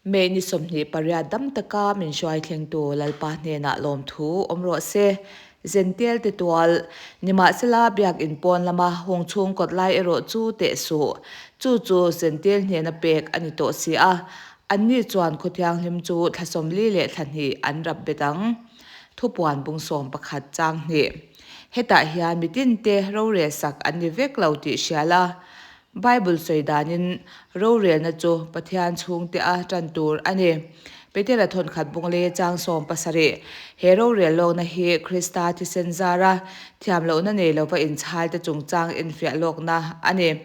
May ni 28 dam taka min hruai thlengtu Lalpa hnenah lawmthu awm rawh se. Zentel te tual, nimahsela biakinn pawn lama hung chhung kawt lai erawh chu teh suh. Chu chu Zentel hnena pek a ni tawh si a. Anni chuan khaw thianghlim chu thla 40 leh thla hnih an rap bet ang. Thupuan bung 11 chang hnih. Hetah hian mitinte rorel sak an ni vek lo tih hria la. Bible sawi danin rorelna chu Pathian chhungte a tan tur a ni. Petera thawnkhat bung lei chang 17, He rorel lawkna hi Krista thisen zara thiamlohna nei lova inchhalte chungchang enfiah lawkna a ni.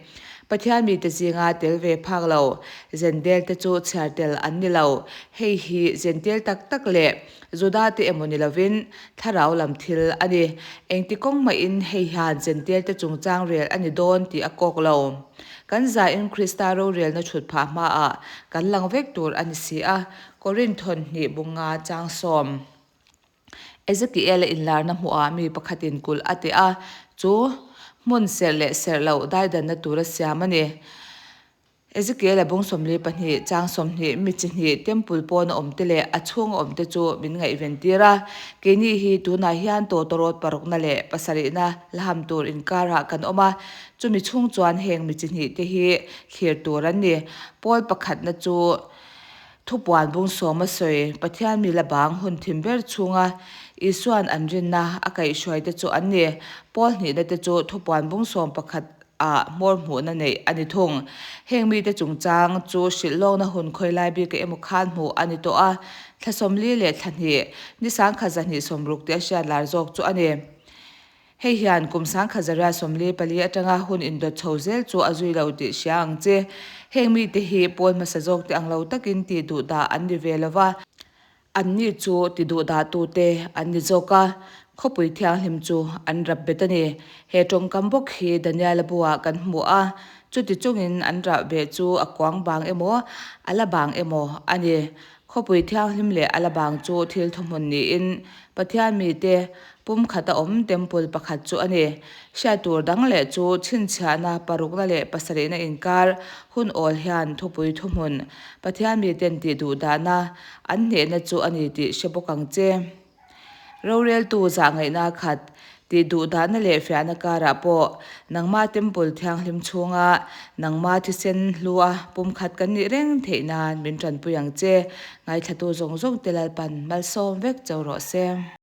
Pathian mite zinga tel ve phak lo Zendelte chu chhiar tel an ni lo. Hei hi Zentel tak tak leh Juda te emaw ni lovin thlarau lam thil a ni. Engti kawng mahin hei hian Jentail te chungchang rel a ni dawn tih a kawk lo. Kan zain Krista rorelna thut phah hmaah kan lang vek tur a ni si a, Korinth thawn hnih bunga chang sawm. Ezekiel-a inlarna hmuhah mi pakhatin kulh a ti a, chu hmun serh leh serh loh daidanna tura siam a ni. Ezekiel-a bung 42, chang 20, mi chi hnih temple pawna awmte leh a chhunga awmte chu min ngaihven tir a. Keini hi tunah hian tawtawrawt parukna leh pasarihna la ham tur inkarah kan awm a, chumi chhung chuan heng mi chi hnihte hi thlir tur an ni. Pawl pakhatna chu thupuan bung sawma sawi Pathian mi la bang hun thim ber chhunga Isua'n an rinna a kaihhruaite chu an ni. Pawl hnihna te chu thupuan bung 11 ah hmawr hmuhna neih a ni thung. Heng mite chungchang chu hrilh lawkna hun khawi lai bik emaw khan hmuh a ni tawh a, thla 40 leh thla hnih, ni 1260 tih a hriat lar zawk chu a ni. Hei hian kum 1144 atanga hun indawt chho zel chu a zui lo tih hria ang che. Heng mite hi pawl hmasa zawk te ang lo takin tih duh dah an ni ve lova. Anni chu ti duhdahtute an ni zawk a, khawpui thianghlim chu an rap bet a ni. He tawngkam bawk hi Daniela buah kan hmu a, chuti chungin an rah beh chu a kuang bang emaw, a la bang emaw a ni. Khawpui thianghlim leh a la bang chu thil thuhmun niin Pathian mite pumkhata awm temple pakhat chu a ni. Hriat tur dang leh chu chhinchhiahna parukna leh pasarihna inkar hun awl hian thupui thuhmun Pathian miten tih duhdahna an hnehna chu a ni tih hre bawk ang che. Roreltu zahngaihna khat tih duhdahna leh fiahna karah pawh nangma temple thianghlim chhunga nangma thisen hlua pumkhat kan nih reng theih nan min tanpui ang che. Ngaithlatu zawng zawng te Lalpan malsawm vek cheu rawh se.